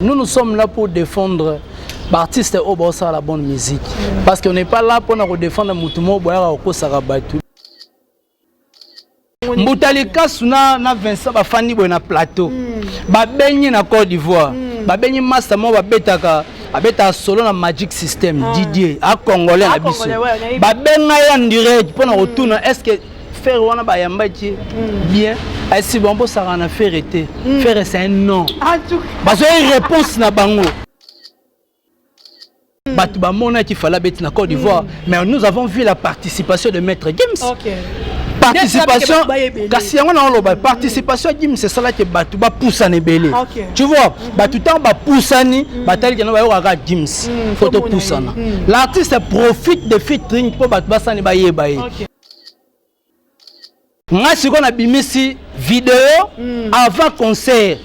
Nous, nous sommes là pour défendre l'artiste oyo baosala la bonne musique. Parce qu'on n'est pas là pour nous défendre mutu moko boyaka kokosaka bato. Mbuta Likasu na Vincent bafandi boye na plateau. Babengi na Côte d'Ivoire. Babengi master moko babetaka abetaka solo na Magic System. Didier a congolais na Ah, biso. Congolais, ouais, nayebi. Babenga ye en direct mpona kotuna est-ce que Ferre wana bayambaki bien, esi bango bosaka na Ferre te. Ferre, c'est un nom. En tout cas. Bazwaki réponse na bango. Bato bamonaki Fally abeti na Côte d'Ivoire, mais nous avons vu la participation de Maître Gims. Participation Bayebele. Kasi yango na oloba, participation ya Gims esalaki bato bapusana ebele. Tu vois, bato ntango bapusani, batali kena bayokaka Gims, faut Tomona topusana. ye. L'artiste profite de featuring mpo bato basani bayeba ye. Nga sikoyo nabimisi video avant concert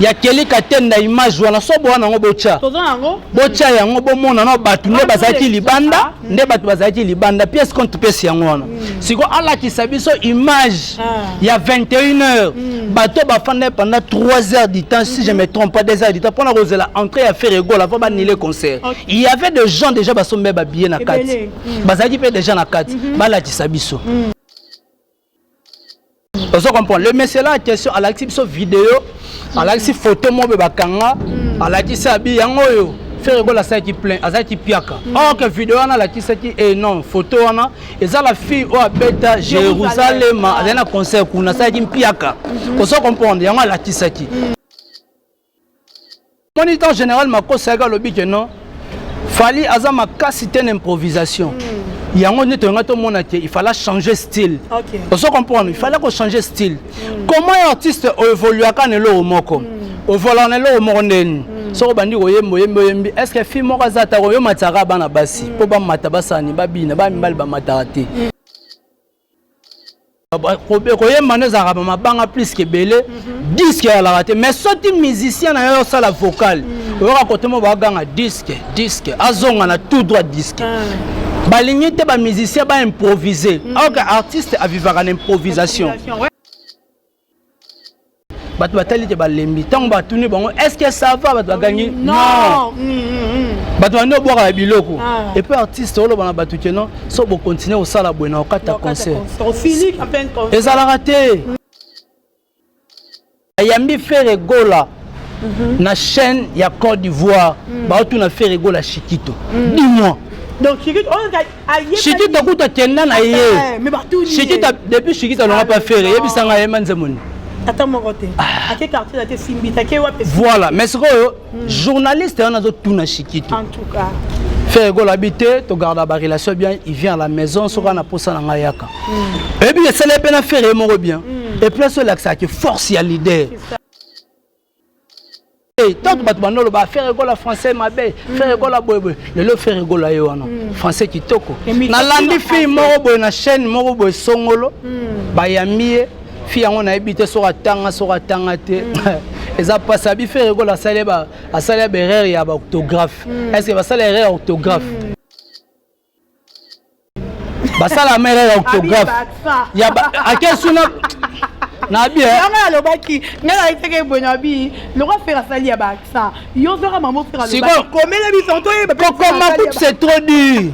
ya Kelly Katenda. Image wana so bowana yango, botya. Toza yango. Botya yango, bomona na bato nde bazalaki libanda, nde bato bazalaki libanda, pièce contre pièce. Yango wana sikoyo alakisa biso image ya 21 heures, bato bafanda pendant 3 heures du temps, si je me trompe pas, 2 heures du temps, mpona kozela entrée ya Ferre Gola avant banile concert. Il y avait des gens déjà basombe babillet na kati. Ebele. Bazalaki mpe déjà na kati. Balakisa biso. Ozo comprendre, le monsieur là en question alakisi biso vidéo, alakisi photo moko mpe bakanga, alakisi abi yango oyo Ferre Gola asalaki plein, azalaki piaka. Or que vidéo wana alakisaki e non, photo wana eza la fille oyo abeta Jérusalem, azali na concert kuna, asalaki mpiaka. Ozo comprendre, yango alakisaki. Moni temps général Makosi ayaki, alobi ke non, Fally aza makasi te na improvisation. Yango nde toyonga tomona te, il fallait changer style. Ozo comprendre, il fallait kochanger style. Comment artiste oévoluaka na eloko moko, ovolaka na eloko moko ndeni? Soki obandi koyemba, oyembi, oyembi, est ce que fille moko aza ata oyomatisaka bana basi mpo bamata, basani babina, bamibali bamataka te? Koyemba nde ezalaka bamabanga plus que ebele, disque ezalaka te. Mais soki musicien na yo osala vocal, oyoka kote mo baganga disque, disque, azonga na tout droit disque. Balingi te bamusicien baimprovise, alors que artiste avivaka na improvisation. Bato batali te, balembi. Ntango batuni bango: "Est ce que ça va?" Bato bagangi: "Non." Bato bandi obwaka ya biloko. Et puis artiste oloba na bato ke non, so bokontinue kosala boye na okata concert. Ezalaka te. Ayambi Ferre Gola na chaîne ya Côte d'Ivoire, baotuna Ferre Gola: "Shikito, dis-moi." Donc Shikito Shikito kuta kenda na ye. Shikito, depuis Shikito alonga pa Ferre, yebisanga yemba nzembo nini? Ata moko te. Ake quartier na te, simbi te, ake wapi? Voilà. Mais sikoyo journaliste wana azotuna Shikito. En tout cas. Ferre Gola abi te, togarda barelation bien, il vient à la maison soki ana posa na ngai yaka. Oyebi, esala mpe na Ferre ye moko bien. Et puis so elakisaka force ya leader. Tant bato bando oloba Ferre Gola français mabe, Ferre Gola boyeboye, lelo Ferre Gola ye wana français kitoko. Nalandi fille moko boye na chaîne moko boye songolo, bayambi ye. Fille yango nayebi te soki atanga, soki atanga te, eza mpasi. Abi Ferre Gola asali baerreur ya baorthographe. Est ce que basala erreur ya orthographe? Basala ma erreur ya orthographe ake suna na bi. Yango alobaki, ngai nayebisaki boye na bi lokwa Ferre asali ya baaccent, yo zoka mama Ferre alobaki, komela biso toyeba. Kokoma kutu, c'est trop dur.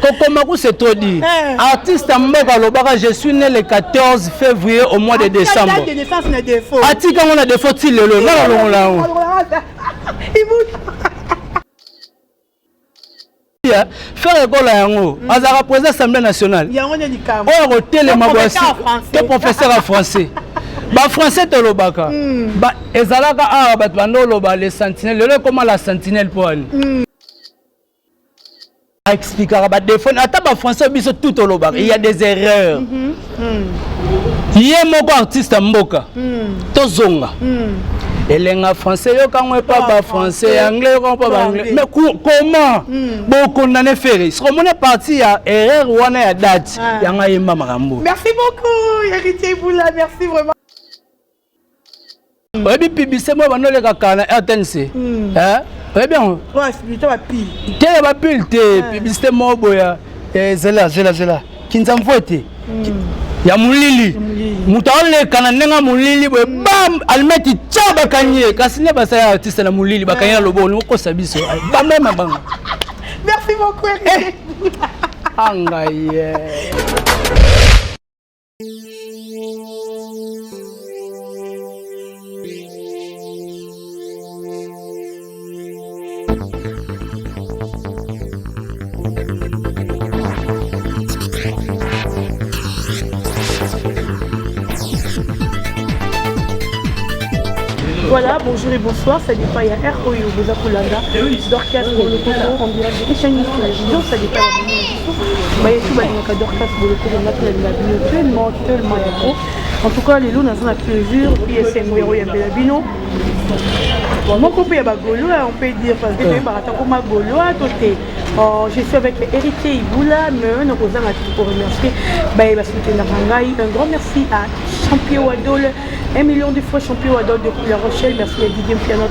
Kokoma ku, c'est trop dur. Artiste ya mboka alobaka: "Je suis né le 14 février au mois de décembre." Atikango na défaut ti lelo, nga nalongola yango. Ferre Gola yango azalaka président Assemblée nationale oyo akotelema te, professeur ya français. Bafrançais tolobaka ezalaka awa, bato banda oloba le sentinelle, lelo ekóma la sentinelle mpo ani expliquaka badéfaut. Ata bafrançais biso tout tolobaka, il y a des erreurs. Ye moko artiste ya mboka, tozonga elenga français, yokango epa bafrançais, anglais yokango mpa baanglais. Mais comment bokondane Ferre? Soki omoni parti ya erreur wana ya date, yango ayemba makambo. Merci beaucoup, Héritier Boula, merci vraiment. Oyebi publicité moko bando olekaka na RTNC, oyebi yango te? Ya bapile te, publicité moko boya, zela zela zela, kinzamvo ete ya molili, moto aoleka na ndenge ya molili boye ba. Almeti tya bakangi ye, kasi nde basala artiste na molili, bakangi na loboko, olingo kosa biso bamema bango. Merci beaucoup. Eh. Angai ye. Voilà, bonjour et bonsoir, ça dépend, il y a R Oyo, Boza Koulanda, Dorcas Bolokoko, en direct de Echani Télévision, ça dépend de la Bayetu balingaka Dorcas Bolokoko, nga bino tellement, tellement ya trop. En tout cas, lelo naza na plaisir, puis esengo ya koyambela bino. Moko mpe ya bagaulois, on peut dire, parce que toyebaka ata koma gaulois to te. Oh, je suis avec Héritier Iboula, mais nakozanga te koremercier baye basoutenaka ngai. Un grand merci à Champion Wadol, 1 million de fois Champion Wadol depuis La Rochelle. Merci à Didier Piano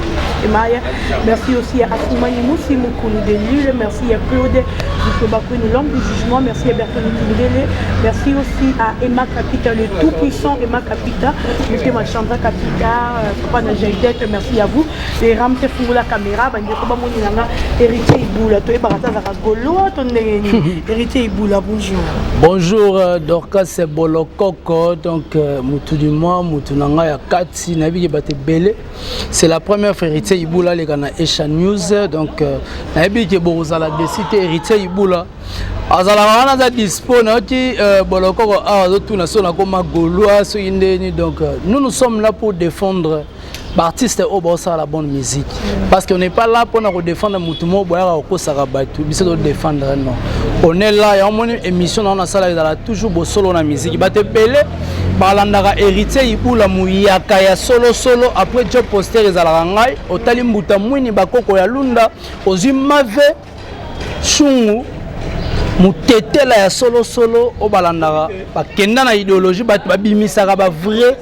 et Maya. Merci aussi à Assoumani Moussi Moukoulou de Lille. Merci à Claude Zutobakwenu, l'homme du jugement. Merci à Bertoni Kindele. Merci aussi à Emma Kapita, le tout-puissant Emma Kapita. Monsieur Chandra Kapita, papa Najaidette, merci à vous. Les Ramte Fungula Caméra, Bandeko Bamoni Nanga, Héritier Iboula, Toyebaka Tazaka Goloa, to ndenge nini. Héritier Iboula, bonjour. Bonjour, Dorcas Bolokoko, donc mutu du mois, mutu nanga ya kati, nayebi ke bato ebele. C'est la première fois Héritier Iboula aleka na Esha News, donc nayebi ke bokozala desi te. Héritier Iboula azalaka wana, aza dispo. Nayoki Bolokoko awa azotuna so nakoma gaulois soki ndeni. Donc nous, nous sommes là pour défendre baartiste oyo baosala la bonne musique, parce qu'on n'est pas là mpona kodéfendre motu moko boyaka kokosaka bato. Biso todéfendre, non, on est là. Yango moni émission na ngo nasala ezala toujours bosolo na musique. Bato ebele balandaka Héritier Ibula, muyaka ya solosolo. Après job poster ezalaka ngai, otali mbuta mwini bakoko ya lunda, ozwi mave shungu motetela ya solosolo oyo balandaka, bakenda na idéologie, bato babimisaka bavrai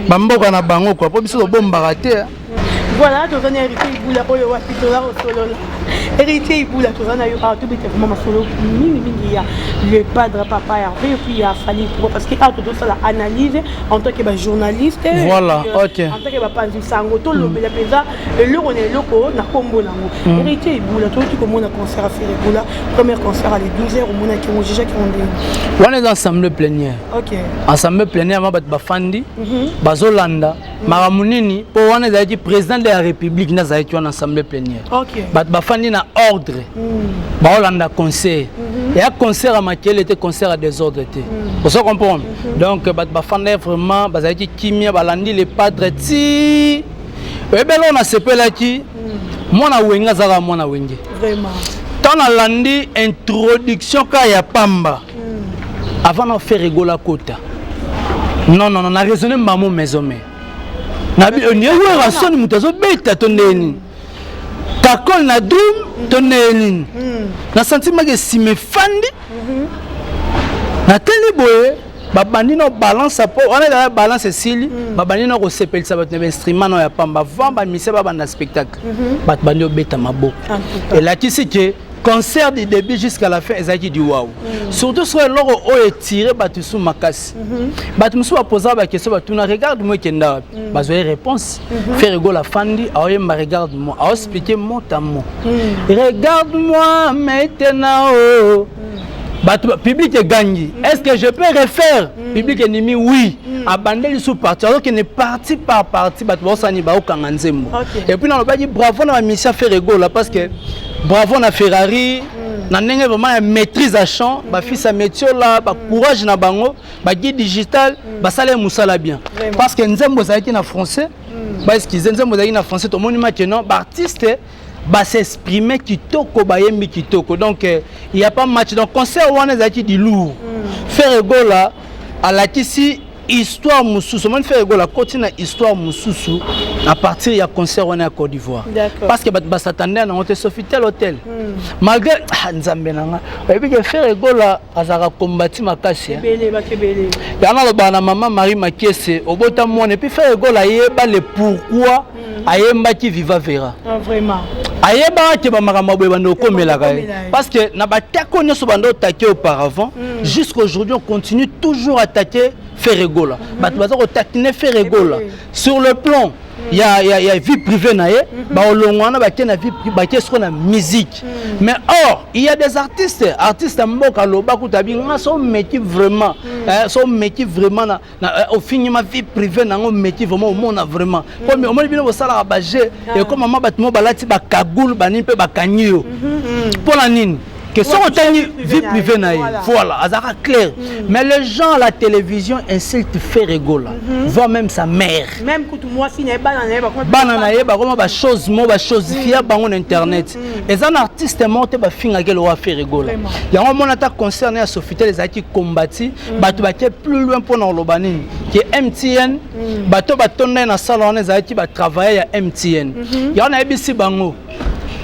bamboka na bango kua, mpo biso tobombaka te. Voilà, toza na Héritier Ibula oyo wapi toza kosolola. Héritier Ibula, toza na yo awa, tobeta vraiment masolo mingimingi ya le padre papa Hervé et puis ya Fally Ipupa, parce que awa tozosala analyse en tant que bajournaliste. En tant que bapanzi sango, tolobela mpenza eloko na eloko na nkombo nango. Héritier Ibula, toyoti komona concert ya Ferre Gola, première concert à les 12 heures, omonaki yango, jejaki yango ndenge? Wana eza assemblée plénière. Assemblée plénière ma bato bafandi, bazolanda makambo nini, mpo wana ezalaki président de la République nde azalaki wana. Assemblée plénière, bato bafandi na ordre, baolanda concert. Eya concert ya makele te, concert ya désordre te, ozo comprendre? Donc bato bafandaki vraiment, bazalaki kimia, balandi le padre ti oyebi. Eloko nasepelaki, mwana Wenge azalaka mwana Wenge. Ntango nalandi introduction ka ya pamba avant na Ferre Gola kota, non, non, non, na raisonne mbamo maison mère nabi oniewera soni moto azobeta to ndenge nini, kakol na drum to ndenge nini. Na sentimaki esima efandi, nateli boye, babandi na balance, po wana ezala balance esili, babandi na kosepelisa bato na bainstrument na ya pamba avant bamise babanda spectacle. Bato bandi obeta maboko, elakisi ke concert du début jusqu'à la fin ezalaki du waouh. Surtout so eloko oyo etire bato su makasi, bato mosusu bapozaka baquestion, batuna: "Regarde moi ekenda wapi?" Bazwai réponse. Ferre Gola afandi, aoyemba "Regarde moi", aoexplique mot à mot: "Regarde moi maintenant." Oh, bato, public egangi: "Est ce que je peux refaire?" Public endimi: "Oui." Abandeli su partie, azokende partie par partie, bato baosani baokanga nzembo. Et puis nalobaki bravo na bamusicien Ferre Gola, parce que bravo na Ferrari na ndenge vraiment ya maîtrise ya chant, bafils ya Metiola, bacourage na bango, baguide digital basala ye mosala bien, parce que nzembo ezalaki na français, baexcuse, nzembo ezalaki na français. Tomoni maintenant baartiste bas'exprime kitoko, bayembi kitoko, donc il y a pas match. Donc concert wana ezalaki du lourd. Ferre Gola alakisi histoire mosusu. Omoni, Ferre Gola akoti na histoire mosusu à partir ya concert wana ya Côte d'Ivoire, parce que bato basatande nango te, Sofitel Hotel, malgré, ah, nzambe na nga, oyebi ke Ferre Gola azalaka kombati makasi. Yango nalobaka na mama Marie Makiese, obota mwana. Et puis Ferre Gola ayeba le pourquoi ayembaki "Viva Vera". Vraiment. Ayebaka ke bamakambo boye bando okomelaka ye, parce que na batako nyonso bando otake auparavant, jusqu'aujourd'hui on continue toujours attaquer. Ferre Gola. Bato baza kotaquiner Ferre Gola sur le plan ya vie privée na ye. Baolongo wana bake na vie, bake siko na musique. Mais or il y a des artistes, artiste ya mboka aloba kuta bi nga so meki vraiment, so meki vraiment na ofingi ma vie privée nango, meki vraiment, omona vraiment po omoni bino bosalaka baje ekoma ma bato mo balati bakagoule banini mpe bakangi yo. Mpo na nini que soki otangi vie privée na ye, voilà, azalaka clair. Mais les gens à la télévision insultent Ferre Gola, voire même sa mère. Même kutu mwasi na ye, bana na ye. Bana na ye bakoma bachose mo bachosifia bango na internet. Eza na artiste moko te bafingaki eloka Ferre Gola. Yango omona ata concert na ya Sofitel ezalaki kombati, bato bake plus loin mpona koloba nini? Ke MTN, bato batonda ye na sala wana ezalaki batravailleur ya MTN. Yango nayebisi bango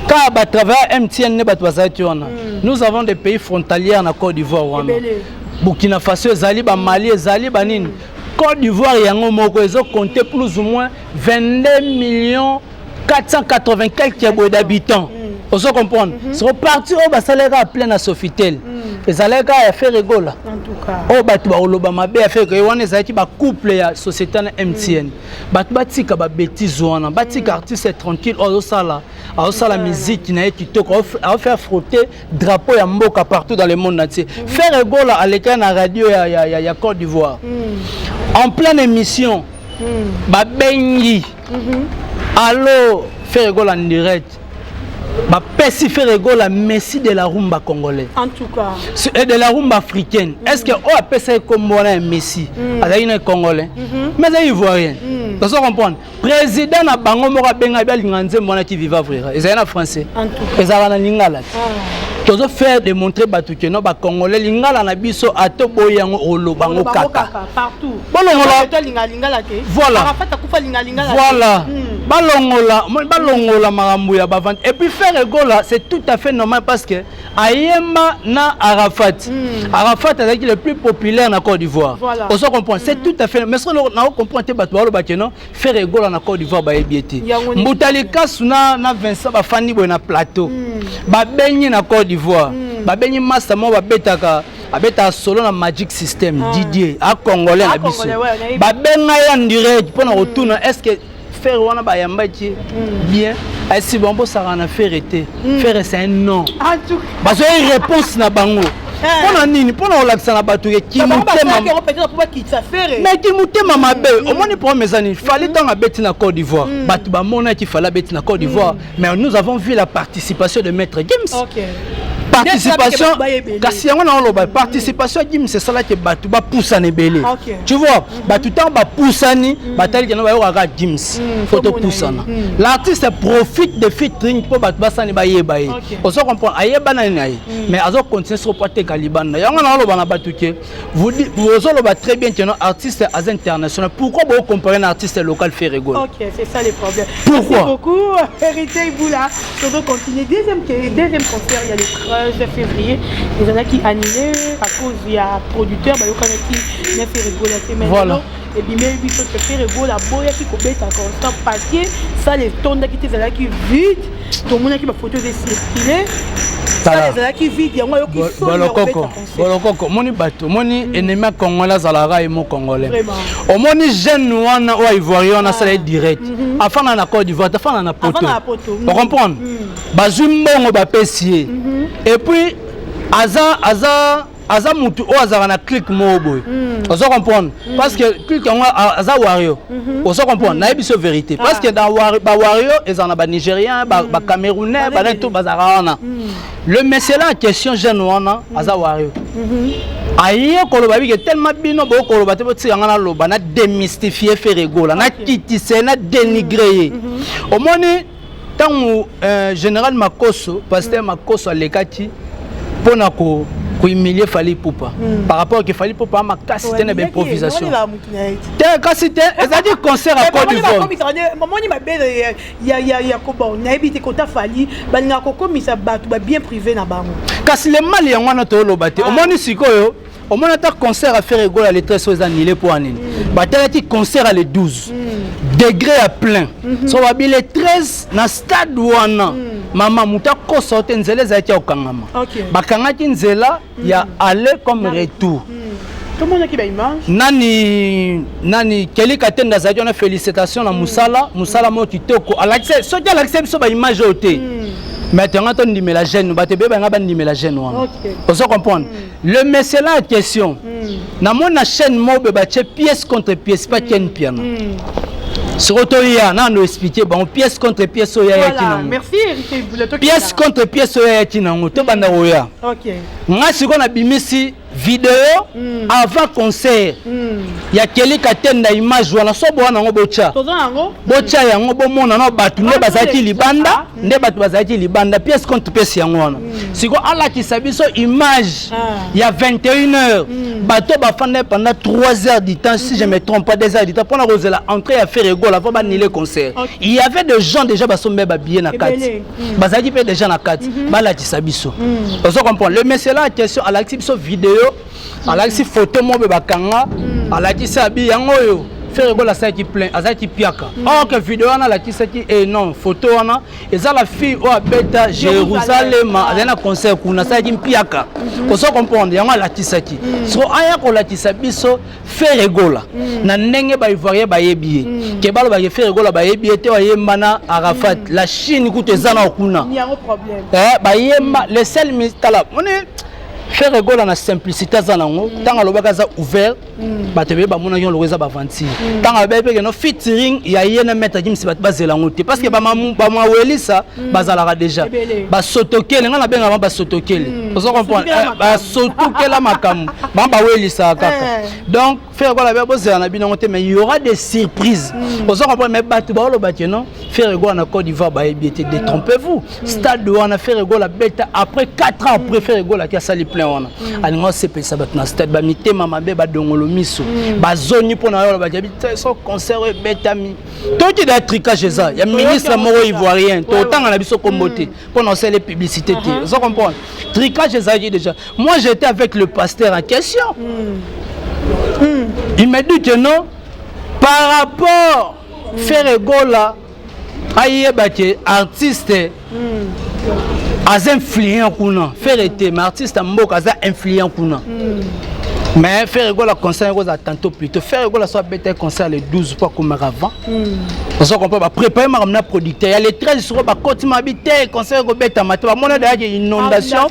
kaka batravailleur MTN nde bato bazalaki wana. Nous avons des pays frontalières na Côte d'Ivoire wana, Burkina Faso ezali, bamali ezali, banini. Côte d'Ivoire yango moko ezocompte plus ou moins 22 millions 480 quelques boye d'habitants. Ozo comprendre? Soko parti oyo basalaka plein na Sofitel ezalaki kaka ya Ferre Gola, oyo bato bakoloba mabe ya Ferre wana ezalaki bacouple ya société na MTN. Bato batika babêtises wana, batika artiste tranquille oyo azosala musique na ye kitoko, aofaire frotter drapeau ya mboka partout dans le monde entier. Ferre Gola alekaki na radio ya Côte d'Ivoire en pleine émission, babengi: "Allo, Ferre Gola en direct." Bapesi Ferre Gola messie de la rumba congolais. En tout cas. Et de la rumba africaine. Est ce que oyo apesaki kombo wana ya messie azalaki na congolais? Mais azali ivoirien. Tozo comprendre, président na bango moko abenga balinga nzembo wana ki viva vrera ezali na français, ezalaka na lingala te. Tozo faire démontrer bato ke no bacongolais, lingala na biso, ata boyi yango, oloba yango kaka. Bolongola, voilà, balongola, balongola makambo ya bavente. Et puis Ferre Gola, c'est tout à fait normal parce que ayemba na Arafat. Arafat azalaki le plus populaire na Côte d'Ivoire. Ozo comprendre? C'est tout à fait. Mais soki nao comprendre te, bato balobaki no Ferre Gola na Côte d'Ivoire bayebi ye te. Mbuta Likasu na Vincent bafandi boye na plateau, babengi na Côte d'Ivoire, babengi master moko babetaka, abetaka solo na Magic System, Didier acongolais na biso. Babenga ye en direct mpona kotuna: est ce que Ferre wana bayambaki bien? Asi bango bosaka na Ferre te. Ferre, c'est un nom. Bazwaki réponse na bango mpona nini? Mpona kolakisa na bato ke mais kimutema mabe. Omoni problème eza nini? Fally, ntango abeti na Côte d'Ivoire, bato bamonaki Fally abeti na Côte d'Ivoire, mais nous avons vu la participation de Maître Gims. Participation kasi yango na oloba, participation ya Gims esalaki bato bapusana ebele. Tu vois, bato ntango bapusani, batali kena bayokaka Gims, faut topusana. L'artiste profite de featuring mpo bato basani bayeba ye. Ozo comprendre? Ayeba nani na ye, mais azocontinue soko po ateka libanda. Yango na oloba na bato ke ozoloba très bien ke no artiste aza international. Pourquoi bocompare na artiste local Ferre Gola? Ok, c'est ça les problèmes. Pourquoi? Merci beaucoup, Héritier Iboula. On doit continuer. Deuxième concert, il y a le 13 février. Il y en a qui annulé à cause il y a producteur, bah, il y en a qui n'a Ferre Gola. Voilà. Ebimeli biso te Ferre Gola aboyaki kobeta concert parce que salle etondaki te, ezalaki vide. Tomonaki bafoto ecircule, salle ezalaki vide. Yango ayoki. Bolokoko, bolokoko, omoni bato, omoni ennemi ya congolais azalaka ye mo congolais. Omoni jeune wana oyo ivoirien wana asala ye direct, afanda na Côte d'Ivoire, afanda na poto. Ocomprendre? Bazwi mbongo, bapesi ye. Et puis aza mutu oyo azalaka na clique moko boye. Ozo comprendre? Parce que clique yango aza wario. Ozo comprendre? Nayebi so vérité, parce que dans bawario ezala na banigérien, bacamerounais, banani to bazalaka wana. Le monsieur là en question, jeune wana aza wario, aye koloba bike tellement bino bokoloba te, botika nga naloba na démystifie Ferre Gola, nakitisa ye, na dénigre ye. Omoni ntango général Makoso, pasteur Makoso alekaki mpona kohumilie Fally Ipupa par rapport ke Fally Ipupa amakasi te na baimprovisation te, kasi te ezalaki concert ya Côte d'Ivoire. Mamoni mabe ya koba, nayebi te, kota Fally balingaka kokomisa bato babien privé na bango. Kasi le mal yango wana toyoloba te. Omoni sikoyo, omoni ata concert ya Ferre Gola le 13 oyo eza annulé mpo ya nini? Batalaki concert ya le 12, degré ya plein. So babi le 13 na stade wana, mama, moto akosa yo te, nzela ezalaki ya kokangama. Bakangaki nzela ya aller comme retour. Tomonaki baimage. Nani nani, Kelly Katenda azalaki wana. Félicitation na mosala, mosala moko kitoko. Alakisa, soki alakisa biso baimage oyo te, mais tonga tondimela jeune, bato ebeye banga bandimela jeune wana. Ozo comprendre? Le monsieur là en question, namoni na chaîne moko boye batie pièce contre pièce, pa Ken Piana. Soko toya nano expliquer bango pièce contre pièce oyo ayaki nango. Merci, Héritier Ibula. Pièce contre pièce oyo ayaki nango, tobanda koya. Nga sikoyo nabimisi video avant concert ya Kelly Katenda. Image wana, so bowana yango, botya. Toza yango. Botya yango, bomona na bato nde bazalaki libanda, nde bato bazalaki libanda. Pièce contre pièce yango wana. Sikoyo alakisa biso image ya 21 heures, bato bafanda pendant 3 heures du temps, si je me trompe pas, 2 heures du temps, mpona kozela entrée ya Ferre Gola avant baannuler concert. Il y avait des gens déjà basombe babillet na kati. Ebele. Bazalaki mpe déjà na kati. Balakisa biso, ozo comprendre? Le monsieur là en question alakisi biso video, alakisi photo moko mpe bakanga, alakisi abi yango oyo Ferre Gola asalaki plein, azalaki piaka. Or que video wana alakisaki e non, photo wana eza la fille oyo abeta Jérusalem, azali na concert kuna, asalaki mpiaka. Ozo comprendre? Yango alakisaki. So aya kolakisa biso Ferre Gola na ndenge baivoirien bayebi ye, ke balobaki Ferre Gola bayebi ye te, ayemba na Arafat. La Chine kutu eza na kuna. Yango problème. Bayemba le seul. Tala, moni Ferre Gola na simplicité aza nango. Ntango alobaki aza ouvert, bato ebele bamonaki yango loko eza baventure. Ntango alobaki mpe keno featuring ya ye na Maître Gims, bato bazela yango te, parce que bamawelisa bazalaka déjà. Ebele. Basotokele, ngai nabengaka bango basotokele. Ozo comprendre? Basotokela. Basotokela makambo bango bawelisaka kaka. Donc Ferre Gola be bozela na bino yango te, mais il y aura des surprises, ozo comprendre? Mais bato baoloba ke non, Ferre Gola na Côte d'Ivoire bayebi ete. Détrompez-vous, stade wana Ferre Gola beta après 4 ans, après Ferre Gola aki asali plein wana, alinga osepelisa bato na stade. Bamitema mabe, badongolo miso, bazongi mpo na yo olobaki abi so concert oyo ebetami, toki da trucage eza ya ministre moko ivoirien. Totanga na biso kombo te mpo na osala publicité te, ozo comprendre? Trucage ezalaki déjà. Moi, j'étais avec le pasteur en question, il me dit que non, par rapport Ferre Gola ayeba ke artiste aza influent kuna. Ferre te, mais artiste ya mboka aza influent kuna. Mais Ferre Gola, concert yango ozala tantôt plutôt. Ferre Gola so abeta concert le 12 po akomaka avant, ozo comprendre? Baprépare makambo na producteur ya le 13. Soko bakoti mabi te, concert ekobetama te. Bamona dayaki inondation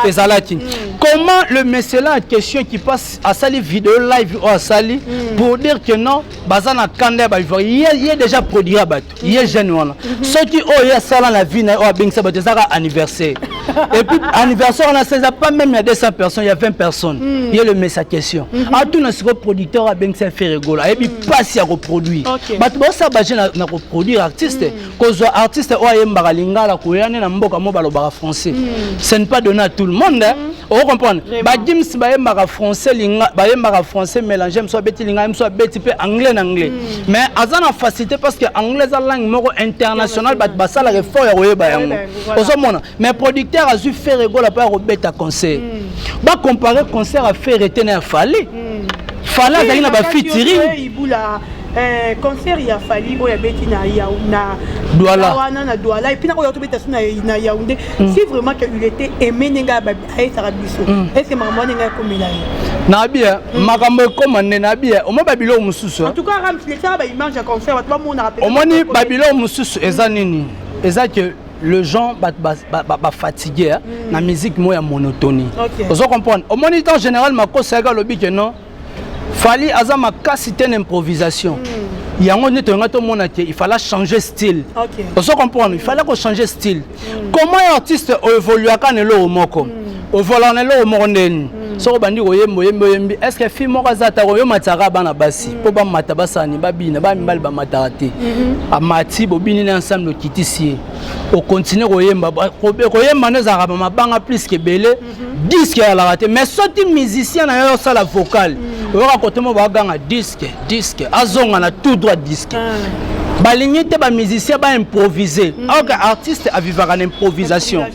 ezalaki. Comment le monsieur là en question qui passe asali vidéo live oyo asali pour dire que non, baza na kanda ya baivoirien, ye déjà produire bato, ye jeune wana, soki oyo ye asala na vie na ye oyo abengisa bato ezaka anniversaire, et puis anniversaire wana eza pas même ya 200 personnes, ya 20 personnes. Ye le mesa question atuna sikoyo producteur abengisa Ferre Gola, ayebi mpasi ya koproduire. Bato baosala baje na koproduire artiste, kozwa artiste oyo ayembaka lingala, koya nde na mboka mo balobaka français, ce n'est pas donné à tout le monde, hein. Ocomprendre? Bagims bayembaka français, linga bayembaka français mélange, moso abeti lingala, moso abeti mpe anglais na anglais, mais aza na facilité parce que anglais eza langue moko internationale, bato basalaka effort ya koyeba yango, ozomona? Mais producteur azwi Ferre Gola mpo ya kobeta concert, bacompare concert ya Ferre te na ya Fally. Fally azalaki na bafeaturing. Ibula, concert ya Fally oyo abeti na Douala. Wana na Douala, et puis na oyo tobeta so na Yaoundé, si vraiment que il était aimé ndenge ayesaka biso, est ce que makambo wana ndenge akomela ye? Nayebi makambo ekóma nde, nayebi omoni babiloko mosusu. En tout cas, Rams lesaka baimage ya concert, bato bamonaka. Omoni babiloko mosusu eza nini? Eza ke le gens bato bafatigue na musique moko ya monotonie. Ozo comprendre? Omoni temps général Makosi ayaki alobi ke non, Fally aza makasi te na improvisation. Yango nde toyonga tomona ke il fallait changer style. Ozo comprendre? Il fallait kochanger style. Comment artiste oévoluaka na eloko moko, ovolaka na eloko moko ndeni? Soki obandi koyemba, oyembi, oyembi, est ce que fille moko aza ata oyo matiaka bana basi mpo bamata, basani babina, bamibali bamataka te? Amati, bobini na ensemble, okitisi ye, okontinue koyemba. Koyemba nde ezalaka bamabanga plus ke ebele, disque ezalaka te. Mais soki musicien na yo osala vocal, oyoka kote mo baganga disque, disque azonga na tout droit disque. Balingi te bamusicien baimprovise, alors que artiste avivaka na improvisation.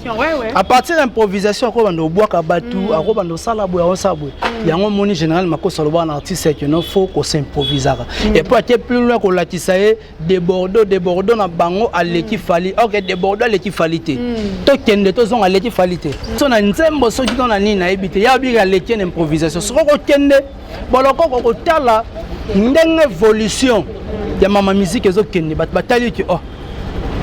À partir ya improvisation, akobanda obwaka bato, akobanda osala boye, akosala boye. Yango omoni général Makoso alobaka na artiste ke non, faut kos'improvisaka. Et puis ake plus loin kolakisa ye Debordo. Debordo na bango aleki Fally. Ok, Debordo aleki Fally te. Tokende, tozonga, aleki Fally te. So na nzembo, soki to na nini, nayebi te. Ya bika aleki na improvisation. Soki okokende bolokoko kotala ndenge évolution ya mama musique ezokende, bato batali ke oh,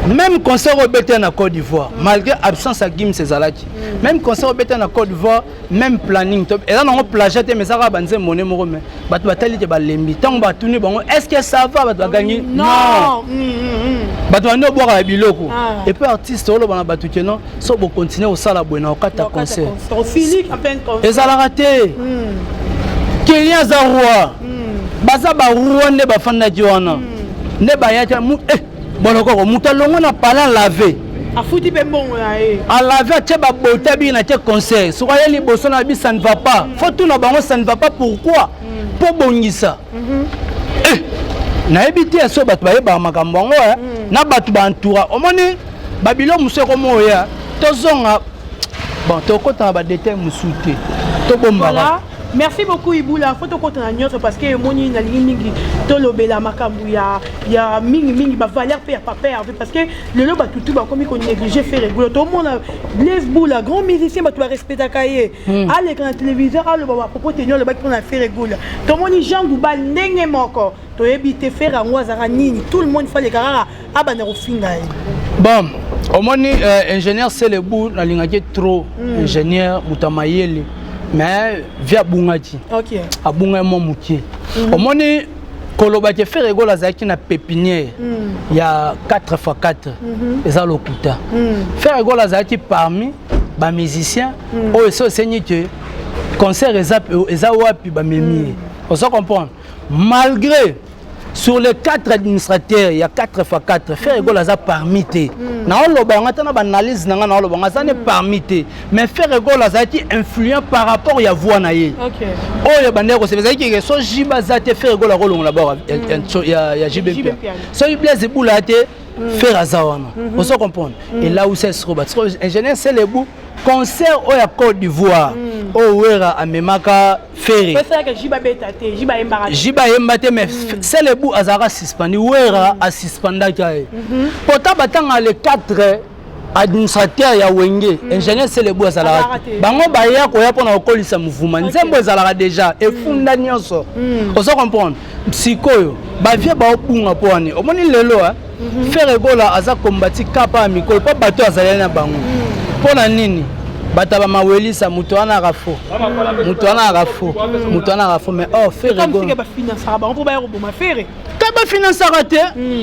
même concert oyo obetela na Côte d'Ivoire, malgré absence ya Gims ezalaki, même concert oyo obetela na Côte d'Ivoire, même planning eza nango plagiat te, mais eza kaka banzembo ne moko. Mais bato batali te, balembi. Ntango batuni bango: "Est ce que ça va?" Bato bagangi: "Non!" Bato bandi obwaka biloko. Et puis artiste oloba na bato ke non, so bokontinue kosala boye na okata concert. Ezalaka te. Client aza roi. Baza baroi nde bafandaki wana nde bayaki. Bolokoko, moto alongo na pala lave. Afuti mpe mbongo na ye. Alave, atie babota biki na tie concert. Soki aye liboso na bi, ça ne va pas, faut tuna bango: ça ne va pas pourquoi? Mpo bongisa. Nayebi te so bato bayebaka makambo yango na bato baentoura. Omoni babilo mosusu ekoma oya, tozonga. Bon, tokɔta na badétail mosusu te, tobombaka. Merci beaucoup, Ibula. Faut tokota na nyonso parce que emoni nalingi mingi tolobela makambo ya mingi mingi, bavaleur mpe ya papa Hervé, parce que lelo bato tu bakomi konéglige Ferre Gola. Tomona Blaise Bula, grand musicien, bato barespectaka ye, aleka na téléviseur, aloba bapropos tenu alobaki mpona Ferre Gola. Tomoni Jean Goubald ndenge moko. Toyebi te Ferre yango azalaka nini. Tout le monde faut aleka kaka, abanda kofinga ye. Bon, omoni ingénieur Selebu, nalingaki trop. Ingénieur moto ya mayele, mais vi abungaki. Abungaki mwa moke. Omoni kolobaki Ferre Gola azalaki na pépinière ya 4 x 4, eza lokuta. Ferre Gola azalaki parmi bamusicien oyo esi osengi ke concert eza wapi, bamemi ye. Ozo comprendre? Malgré sur les quatre administrateurs ya 4 x 4, Ferre Gola aza parmi te. Naoloba yango ata na baanalyse na nga, naoloba yango, aza ne parmi te. Mais Ferre Gola azalaki influent par rapport ya voix na ye. Oyo bandeki koseba ezalaki ke so JB aza te, Ferre Gola akolongola bord ya JB. Soki Blaise Bula te, Ferre aza wana. Ozo comprendre? Et là où c'est siko bato, ingénieur Selebu, concert oyo ya Côte d'Ivoire oyo Wera amemaka Ferre, JB ayemba te, mais Selebu azalaka suspendu. Wera asuspendaki ye pota batanga le 4 administrateur ya Wenge. Ingénieur Selebu azalaka te. Bango baya koya mpona kokolisa mouvement. Nzembo ezalaka déjà, efunda nyonso. Ozo comprendre? Sikoyo bavie baobunga mpo wani. Omoni lelo Ferre Gola aza kombati kapa ya mikolo mpo bato azali na bango. Mpo na nini? Bato ya bamawelisa, moto wana aka fo, moto wana aka fo, moto wana aka fo. Mais or Ferre ka bafinansaka te.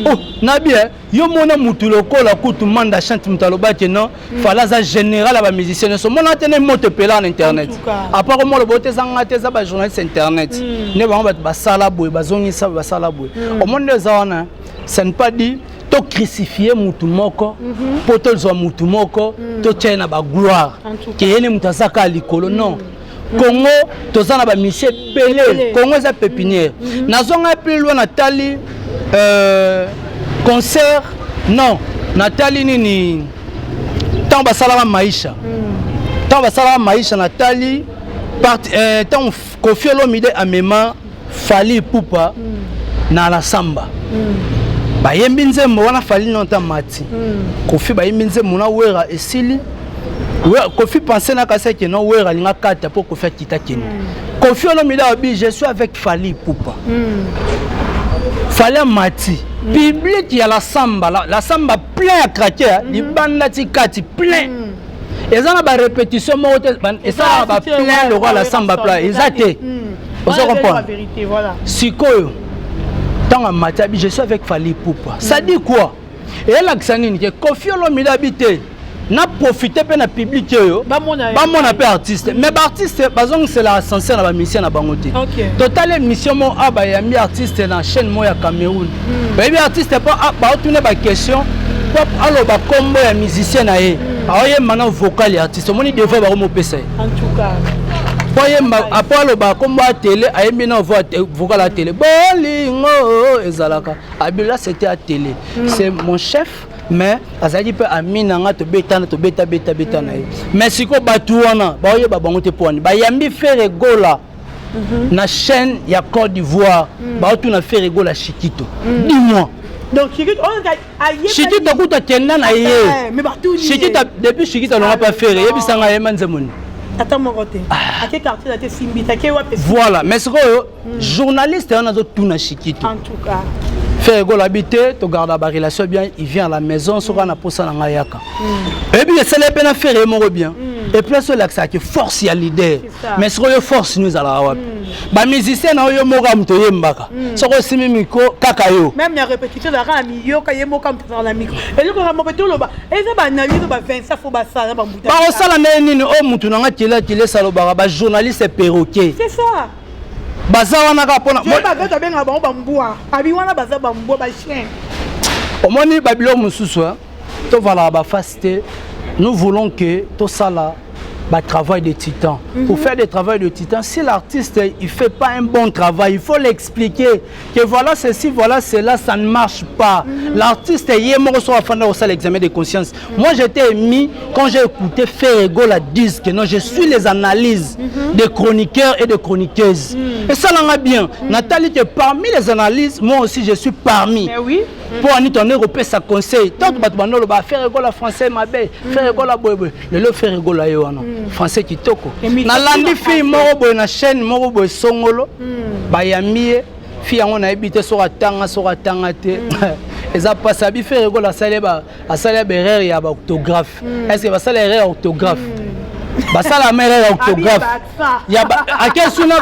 Oh, nabi yo mona mutu lokola kutu Manda Chante, moto alobaki non, Fally aza général ya bamusicien nyonso. Mona te ne moto epelaka na internet, apart omona boye te, ezanga te, eza bajournaliste internet nde bango bato basala boye, bazongisa, basala boye. Omoni nde eza wana. Ce n'est pas dit tocrucifie mutu moko mpo tozwa mutu moko, totia ye na bagloire ke ye nde moto aza kaka likolo. Non, Congo toza na bamusicien ebele. Congo eza pépinière. Nazonga plus loin, natali concert, non, natali nini, ntango basalaka Maisha, ntango basalaka Maisha, natali ntango Koffi Olomide amema Fally Ipupa na la samba, bayembi nzembo wana. Fally nota mati Koffi, bayembi nzembo na Wera, esili. Koffi pense na kasi eke non, Wera alinga kata mpo Koffi akita kende. Koffi Olomide abi: "Je suis avec Fally Ipupa." Fally amati, public ya la samba, la samba plein ya craquer, libanda ti kati plein. Eza na barépétition moko te esalaka baplein lokola la samba plein, eza te. Ozo comprendre? Sikoyo ntango amati, abi: "Je suis avec Fally Ipupa." Ça dit quoi? Eyelakisa nini? Ke Koffi Olomide abi te, na profite mpe na public oyo bamona mpe artiste. Mais baartiste bazongiselaka ascenseur na bamusicien na bango te. Totala émission moko a bayambi artiste na chaîne moko ya Cameroun. Bayebi artiste mpo baotuna baquestion mpo aloba nkombo ya musicien na ye, aoyemba na vocal ya artiste. Omoni devoir bakomopesa ye. En tout cas. Po ayemba, apo aloba kombo ya télé, ayembi na vocal ya télé, bolingo ezalaka abila, c'était à télé. C'est mon chef, mais azalaki mpe ami na nga, tobetana, tobeta beta beta na ye. Mais sikoyo bato wana baoyeba bango te. Mpo wani bayambi Ferre Gola na chaîne ya Côte d'Ivoire, baotuna Ferre Gola Shikito, dis-moi. Donc Shikito Shikito kuta kenda na ye. Shikito, depuis Shikito alonga pa Ferre, yebisanga, ayemba nzembo nini? Ata moko te. Ake quartier na te, simbi te, ake wapi? Voilà. Mais sikoyo journaliste wana azotuna Shikito. En tout cas. Ferre Gola abi te, togarda barelation bien, il vient à la maison soki ana posa na ngai, yaka. Oyebi, esala mpe na Ferre ye moko bien. Et puis so elakisaka force ya leader. Mais sikoyo force no ezalaka wapi? Bamusicien na oyo moko ya moto oyembaka, soki osimbi micro kaka yo. Même na répétition ezalaka na miyoka ye moko moto azalaka na micro. Eloko ya moko toloba, eza baanalyse ba Vincent, fo basala bambuta. Bakosala ndenge nini? Oyo mutu na nga kela kilesa alobaka, bajournaliste perroquet. C'est ça. Baza wana kaka mpona bato abengaka bango bambwa, abi wana baza bambwa, bachien. Omoni babiloko mosusu, tovalaka bafase te. Nous voulons que tosala travail de titan. Pour faire des travail de titan, si l'artiste il fait pas un bon travail, il faut l'expliquer que voilà ceci, voilà cela, ça ne marche pas. L'artiste ye moko so afanda kosala examen de conscience. Moi, j'étais émis quand j'ai écouté Ferre Gola disque. Non, je suis les analyses des chroniqueurs et des chroniqueuses. Et ça langa bien. Nathalie, que parmi les analyses, moi aussi je suis parmi. Mais oui. Mpo ani tonde kopesa conseil tant bato bando oloba Ferre Gola français mabe, Ferre Gola boyeboye. Lelo Ferre Gola ye wana français kitoko. Nalandi fille moko boye na chaîne moko boye songolo, bayambi ye. Fille yango nayebi te soki atanga, soki atanga te, eza mpasi. Abi Ferre Gola asali baerreur ya baorthographe. Est ce que basala erreur ya orthographe? Basala ma erreur ya orthographe ake suna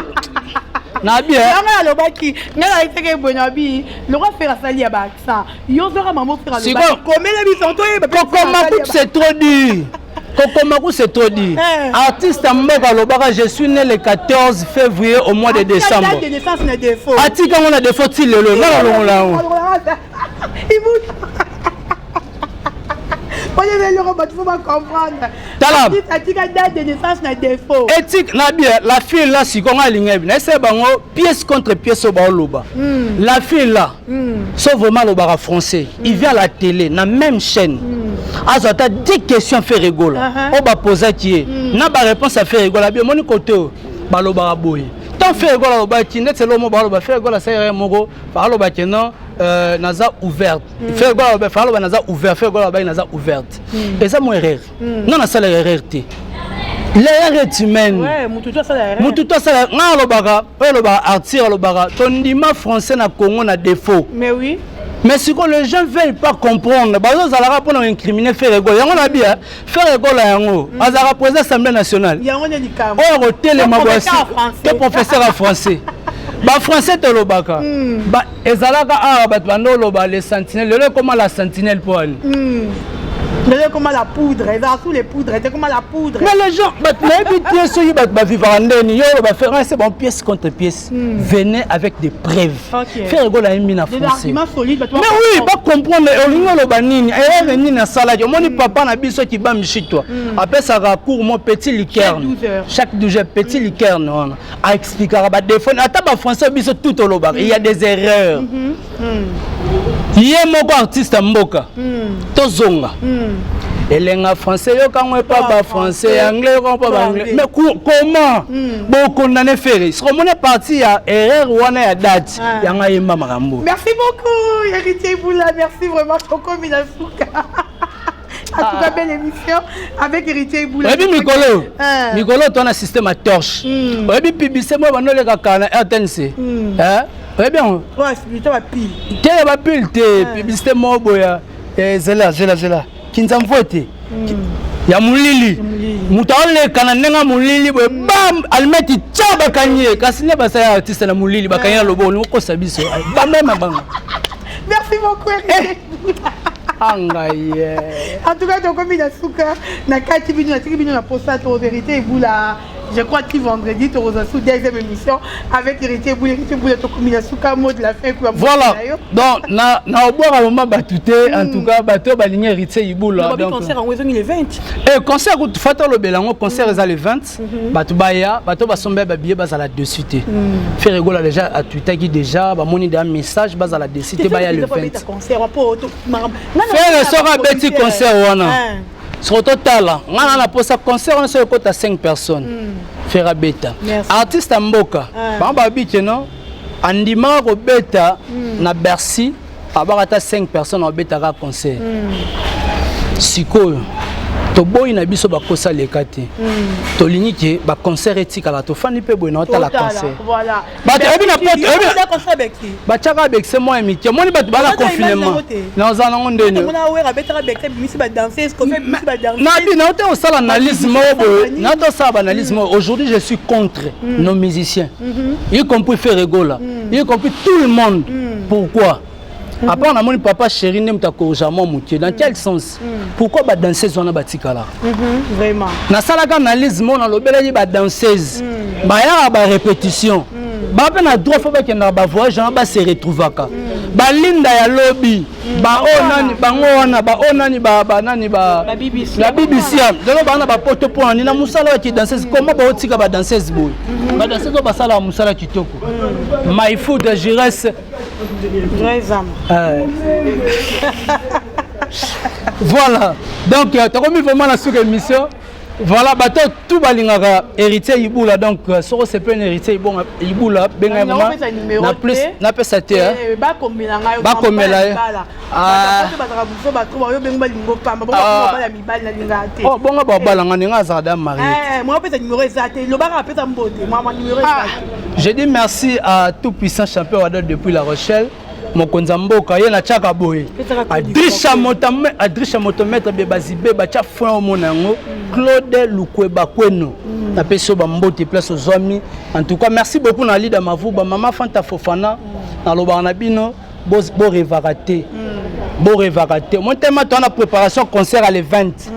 nabi. Ngai alobaki, ngai nayebisaki boye, nabi lokwa Ferre asali ya baaccent, yo zoka mama Ferre alobaki, komela biso toyeba. Kokoma kutu, c'est trop dur. Kokoma ku, c'est trop dur. Artiste ya mboka alobaka: "Je suis né le 14 février au mois de décembre." Atikango na défaut ti lelo, nga nalongola yango. Eloko bato fo bacomprendre. Tala. Atika date de naissance na défaut. Éthique na bien. La fille là, sikoyo nga alingi yebi, nayesaya bango pièce contre pièce oyo baoloba. La fille là, so vraiment alobaka français, il vient à la télé na même chaîne, azwa ata 10 questions Ferre Gola oyo bapozaki ye, na baréponse ya Ferre Gola. Bi omoni kote oyo balobaka boye, tant Ferre Gola alobaki ndeti elo mo baloba Ferre Gola asali moko, alobaki non, naza ouverte. Ferre Gola aloba, aloba naza ouvert. Ferre Gola alobaki naza ouverte, eza mo erreur. Non, nasala erreur te, l'erreur est humaine. Mutu to asala. Ngai alobaka oyo alobaka, Arthur alobaka, tondima français na Congo na défaut. Mais oui. Mais sikoyo les gens veulent pas comprendre, bazozalaka mpona koincriminer Ferre Gola. Yango na bia Ferre Gola, yango azalaka président Assemblée nationale. Oyo kotelema to professeur ya français. Bafrançais tolobaka ezalaka awa, bato bando oloba le sentinelle, lelo ekoma la sentinelle mpo ani? Lelo ekoma la poudre, ezala sous les poudres, ekoma la poudre. Mais les gens, bato nayebi te soki bato bavivaka ndeni. Yo oloba Ferre, c'est bon, pièce contre pièce, venez avec des preuves. Ferre Gola ayembi na français, mais oui, bacomprendre olingi oloba nini, erreur nini asalaki. Omoni papa na biso Kibamishitwa apesaka cours mo petit likerne chaque 12 heures, petit likerne wana aexplikaka badéfaut. Ata bafrançais biso tout olobaka, il y a des erreurs. Ye moko artiste ya mboka, tozonga elenga français, yokango epa bafrançais, anglais yokango mpa baanglais. Mais comment bokondane Ferre? Soki omoni parti ya erreur wana ya date, yango ayemba makambo. Merci beaucoup, Héritier Boula, merci vraiment. Tokomi na suka. En tout cas, belle émission avec Héritier Boula. Oyebi mikolo, mikolo to na système ya torche. Oyebi publicité moko bando olekaka na RTNC, oyebi yango? Te, ya bapile te. Publicité moko boya, zela zela zela, kinzamvo te, ya molili, moto aoleka na ndenge ya molili boye, bam, almeti tia, bakangi ye. Kasi nde basala ya artiste na molili, bakangi na loboko, olingi okosa biso, bamema bango. Merci beaucoup, Héritier. Angai ye. En tout cas, tokomi na suka na kati bino, natiki bino na posa to vérité ebula. Je crois que vendredi tokozwa su deuxième émission avec Héritier Boule. Héritier Boule, tokomi na suka, mot de la fin. Voilà, donc na na obwaka vraiment bato te. En tout cas, bato balingi Héritier Ibula. Donc concert yango ezongi le 20. Eh, concert kutu fata olobela yango. Concert eza le 20. Bato baya, bato basomba babillet bazala dessus te. Ferre Gola déjà atwitaki déjà, bamoni déjà message, bazala dessus te, baya le 20. Ferre soki abeti concert wana, soko totala nga na naposa concert wana, soki ekota 5 personnes, Ferre abeta. Artiste ya mboka, bango babi ke non, andimaka kobeta na Bercy, abaka ata 5 personnes, abetaka concert. Sikoyo toboyi na biso bakosa leka te. Tolingi ke baconcert etikala, tofandi mpe boye na otala concert. Bato oyebi na poto batiaka bekise mwa ya mike, omoni bato bala confinement, nazala nango ndeni nabi na te osala analyse moko boye, na te osala baanalyse moko. Aujourd'hui, je suis contre nos musiciens, y compris Ferre Gola, y compris tout le monde. Pourquoi? À part namoni papa chéri nde moto akorija mwa moke. Dans quel sens? Pourquoi badanseuse wana batikalaka? Vraiment. Nasalaka analyse moko, nalobelaki badanseuse bayaka barépétition, baa mpe na droit, fo bakendaka bavoyage wana, base retrouvaka balinda ya lobi, baoyo nani bango wana, baoyo nani, banani na BBC lelo, baa na bapoto mpo nani na mosala ya kidanseuse. Comment baotika badanseuse boye? Badanseuse oyo basalaka mosala kitoko. My food jires. Voilà, donc tokomi vraiment na suka émission. Voilà, bato tout balingaka Héritier Ibula. Donc soko sepeli na Héritier Ibula, benga na plus, napesa te. Bakomela ye. Bongo babalanga ndenge azalaka da marié. Je dis merci à tout puissant champion Wadol depuis La Rochelle, mokonzi ya mboka ye natiaka boye, Adrisha motomètre bebazibe batya foin, omona yango. Claude Lukweba Kweno, napesi yo bambote place ozwami. En tout cas, merci beaucoup na Lida Mavuba, mama Fanta Fofana. Nalobaka na bino, borevaka te, borevaka te. Mo tema toa na préparation concert à le 20,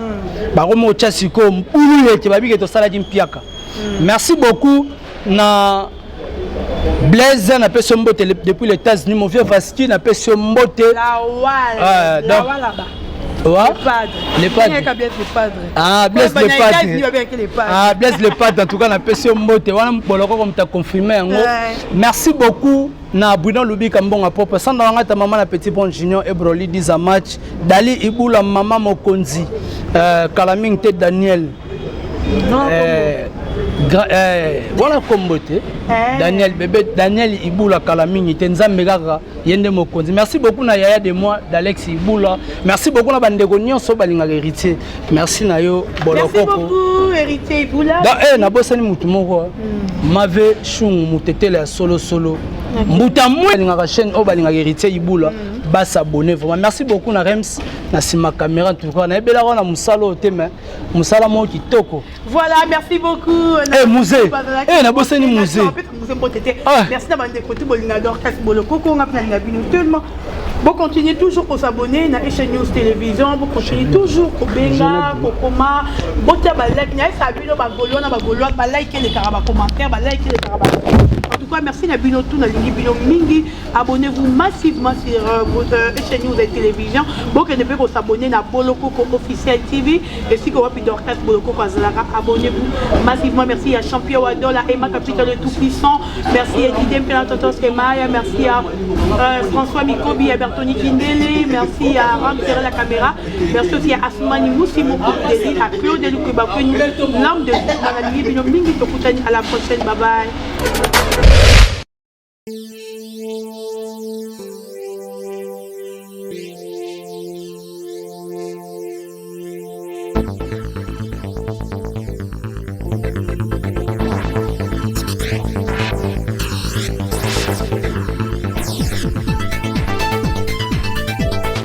bakomi otya sikoyo mbulu ete babike tosalaki mpiaka. Merci beaucoup na Blaise, napesi yo mbote depuis les États-Unis. Mon vieux Vaski, napesi yo mbote. Le padre. Ah, Blaise le padre. Ah, Blaise le padre, en tout cas napesi yo mbote wana, boloko comme ta confirmé yango. Merci beaucoup na Bruno Lubika, mbongo propre sanda wanga ta mama na Petit Bon Junior Ebroli diza match Dali Ibula, mama mokonzi, kala mingi te Daniel, wana kombo te, Daniel bébé, Daniel Ibula, kala mingi te. Nzambe kaka ye nde mokonzi. Merci beaucoup na yaya de moi d'Alex Ibula. Merci beaucoup na bandeko nyonso balingaka Héritier. Merci na yo. Bolokoko. Nabosani mutu moko, Mave Shungu Mutetele ya solosolo, mbuta mwe balingaka chaîne oyo, balingaka Héritier Ibula, basabonner vraiment. Merci beaucoup na Rems na nsima caméra. En tout cas, nayebelaka wana mosala oyo te, mais mosala moko kitoko. Voilà, merci beaucoup. Eh, musée. Eh, nabosani musée. Merci na bandeko tu bolinga Dorcas Bolokoko, nga mpe nalinga bino tellement. Bon, continuez toujours kosabonner na Echen News Télévision. Bocontinue toujours kobenga, kokoma, botia balike. Nayesa bino, bagaulois na bagaulois, balike elekaka, bacommentaire balike elekaka. En tout cas, merci na bino tout, nalingi bino mingi. Abonnez-vous massivement sur votre Echen News Télévision. Bokende mpe kosabonner na Bolokoko Officiel TV, esika wapi Dorcas Bolokoko azalaka. Abonnez-vous massivement. Merci à Champion Wadola, Emma Capital le tout puissant. Merci à Didier Mpela, Totos Emaya. Merci à François Mikobi, à Bertoni Kindele. Merci à Ram derrière la caméra. Merci aussi à Asmani Moussi Deli, à Claude Lukwebakweni, l'homme de nalingi bino mingi. Tokutani à la prochaine, bye bye.